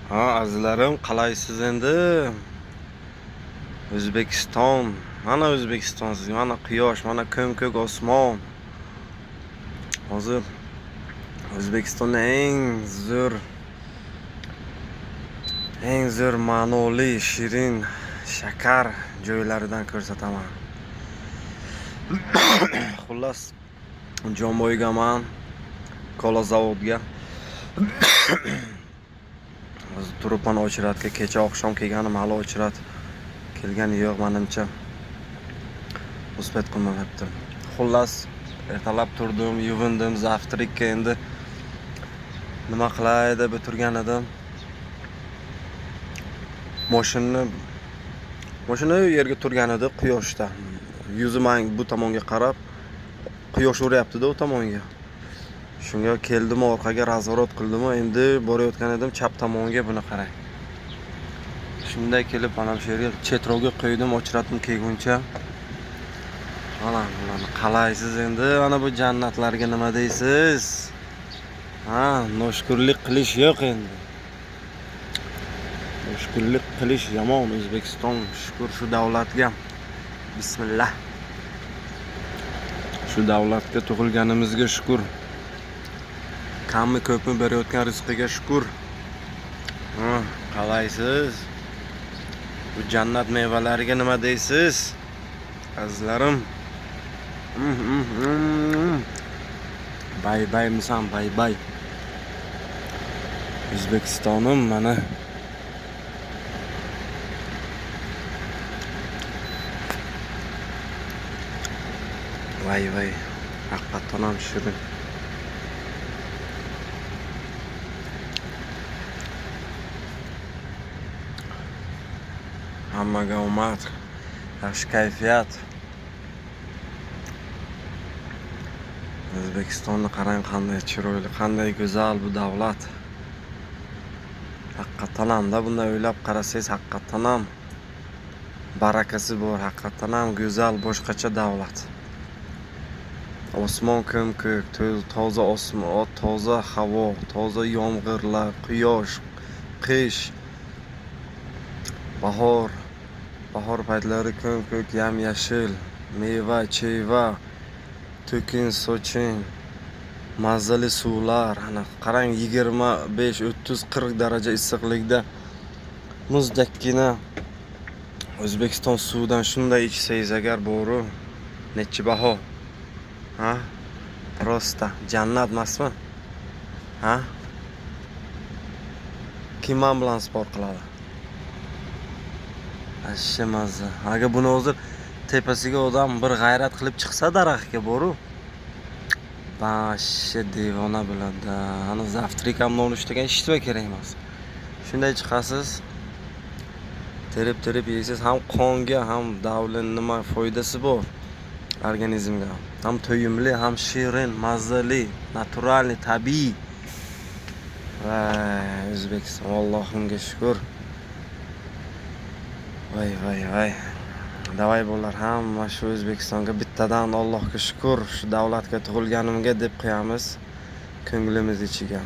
Ha, azizlarim, qalaysiz endi? O'zbekiston, mana O'zbekiston sizga, mana quyosh, mana ko'm-ko'k osmon. Hozir O'zbekistonda eng zo'r ma'noli, shirin, shakar joylaridan ko'rsataman. Xullas, Jomboygaman, kola zavodga. Hozir turibman ochiratga, kecha oqshom kelganim, hali ochirat kelgani yo'q menimcha. Успеть qilmayapti. Xullas, ertalab turdim, yuvindim, завтрак ka endi nima qilay deb o'tirgan edim. Moshinani u yerga turgan edi quyoshda. Yuzi man bu tomonga qarab quyosh uryapti-da u tomonga. Shunga keldim, orqaga разворот qildim, endi borayotgan edim chap tomonga, buni qarang. Shunday kelib mana shu yerga chetroqqa qo'ydim, ochratim kelguncha. Mana bularni qalaysiz endi, mana bu jannatlarga nima deysiz? Ha, noshukurlik qilish yo'q endi. Noshukurlik qilish yomon. O'zbekiston, shukur shu davlatga. Bismillah. Shu davlatga tug'ilganimizga shukur. Kammi ko'pmi berayotgan rizqiga shukur. Ha, qalaysiz? Bu jannat mevalariga nima deysiz? Azizlarim. Bay baymisan, bay bay. O'zbekistonim mana. Vay vay, haqiqatdan ham shirin. Hammaga omad, yaxshi kayfiyat. O'zbekistonni qarang, qanday chiroyli, qanday go'zal bu davlat. Haqiqatdan hamda bunday o'ylab qarasangiz, haqiqatdan ham barakasi bor, haqiqatdan ham go'zal boshqacha davlat. Osmon ko'm-ko'k, toza osmon, toza havo, toza yomg'irlar, quyosh, qish, bahor, bahor paytlari ko'm-ko'k yam-yashil, meva, cheva, to'kin, sochin, mazali suvlar. Ana qarang, 25, 30, 40 daraja issiqlikda muzdakkina O'zbekiston suvidan shunday ichsangiz agar boru, nechi baho? Ha? Просто jannat emasmi? Ha? Kim man bilan спор qiladi? Ashsha mazza. Agar buni hozir tepasiga odam bir g'ayrat qilib chiqsa daraxtga boru, Vashsha devona bo'ladi. Ani завтрак ham nonushtaga hech nima kerak emas. Shunday chiqasiz, terib-terib yeysiz, ham qonga, ham davlin nima foydasi bor organizmga. Ham to'yimli, ham shirin, mazali, naturalniy, tabiiy. Vay, O'zbekiston, Allohimga shukur. Voy, voy, voy. Davay bolalar, hamma shu O'zbekistonga bittadan Allohga shukur, shu davlatga tug'ilganimga deb qo'yamiz ko'nglimiz ichiga.